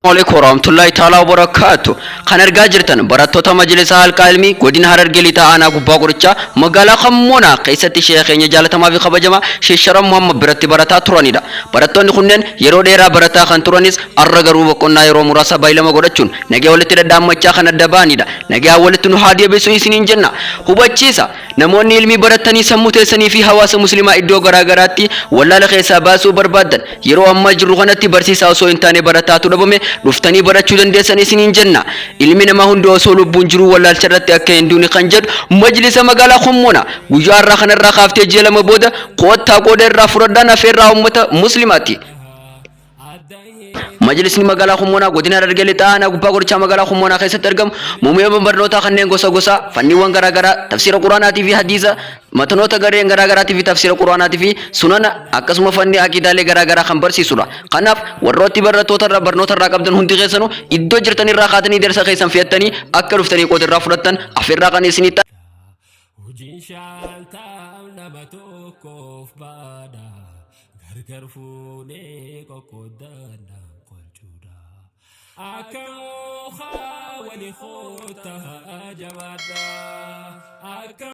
Alaikum warahmatullahi ta'ala wabarakaatu. Kan argaa jirtan barattoota Majlisa Halqaa Ilmii godina Harargee Lixaa Aanaa Gubbaa Qorichaa magaalaa Kammoonaa keessatti sheekha keenya jaalatamaa fi kabajamaa Sheekh Sharan Muhammad biratti barataa turanidha. Barattoonni kunneen yeroo dheeraa barataa kan turanis arra garuu boqonnaa yeroo muraasa baay'ilama godhachuun nagaa walitti dhadhaammachaa kan adda ba'anidha. Nagaa walitti nu haa deebisu isiniin jenna. Hubachiisa! Namoonni ilmii barattanii sammuu teessanii fi hawaasa muslimaa iddoo garaa garaatti wallaala keessaa baasuu barbaaddan yeroo ammaa jirru kanatti barsiisaa osoo hin taane barataatu dhabame dhuftanii barachuu dandeessan isiniin jenna. Ilmi namaa hundi osoo lubbuun jiruu wallaalcha irratti akka hin duune kan jedhu majlisa magaalaa Kommoona guyyaa har'aa kanarraa kaaftee ji'a 2 booda koottaa qooda irraa fudhadhaan afeerraa ummata muslimaati. Majlisni magaalaa Kummoonaa godina Harargee Lixaa aanaa gubbaa qorichaa magaalaa Kummoonaa keessatti argamu muumeewwan barnootaa kanneen gosa gosaa fanniiwwan garaa garaa tafsiira Quraanaatii fi hadiisa matanoota gareen garaa garaatii fi tafsiira Quraanaatii fi sunana akkasuma fanni aqiidaalee garaa garaa kan barsiisudha. Kanaaf warrooti barattoota irraa barnoota irraa qabdan hundi keessanuu iddoo jirtan irraa kaatanii darsa keessan fe'attanii akka dhuftanii qooda irraa fudhattan afeerraa kan isinii ta'a. Hojiin shaaltaam nama tokkoof baadha. Gargar fuunee qoqqooddanna qolchuudha. Akka mukaa wali koota jabaadha. Akka.